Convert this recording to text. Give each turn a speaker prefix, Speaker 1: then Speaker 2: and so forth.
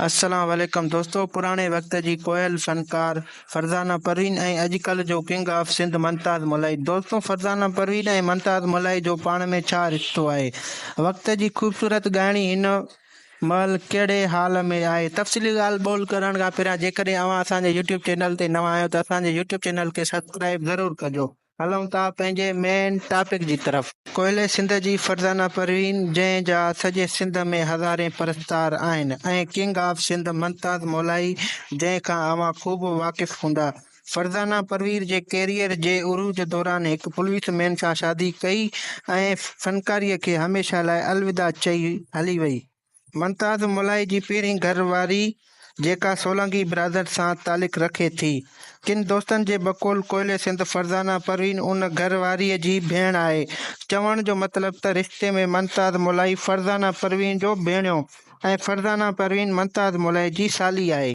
Speaker 1: السلام عليڪم دوستو پراڻي وقت جي ڪوئل فنڪار فرزانه پروين ۽ اڄڪلهه جو ڪنگ آف سنڌ ممتاز مولائي دوستو فرزانه پروين ۽ ممتاز مولائي جو پاڻ ۾ ڇا رشتو آهي وقت جي خوبصورت ڳائڻي هن مهل ڪهڙي حال ۾ آهي تفصيلي ڳالهه ٻولهه ڪرڻ کان پهريان جيڪڏهن اوهان اسان جي يوٽيوب چينل تي نوان آهيو ته اسان جي يوٽيوب چينل کي سبسڪرائب ضرور ڪجو. هلون ٿا پنهنجي مين ٽاپڪ جي طرف. ڪوئلي سنڌ جي فرزانه پروين جنهن جا سڄي سنڌ ۾ هزارين پرستار آهن ۽ ڪنگ آف سنڌ ممتاز مولائي جنهن کان اوهان خوب واقف هوندا. فرزانه پروير جي ڪيريئر جي عروج دوران هڪ پوليس مين سان شادي ڪئي ۽ فنڪاريء کي هميشه لاء الوداع چئي هلي وئي. ممتاز مولائي جي پهرين گهر واري جيڪا سولنگي برادر سان تعلق رکي ٿي. ڪن دوستن جي بقول ڪوئلي سنڌ فرزانه پروين ان گهر واريء جي ڀيڻ آهي. چوڻ جو مطلب ته رشتي ۾ ممتاز مولائي فرزانه پروين جو ڀيڻيو ۽ فرزانه پروين ممتاز مولائي جي سالي آهي.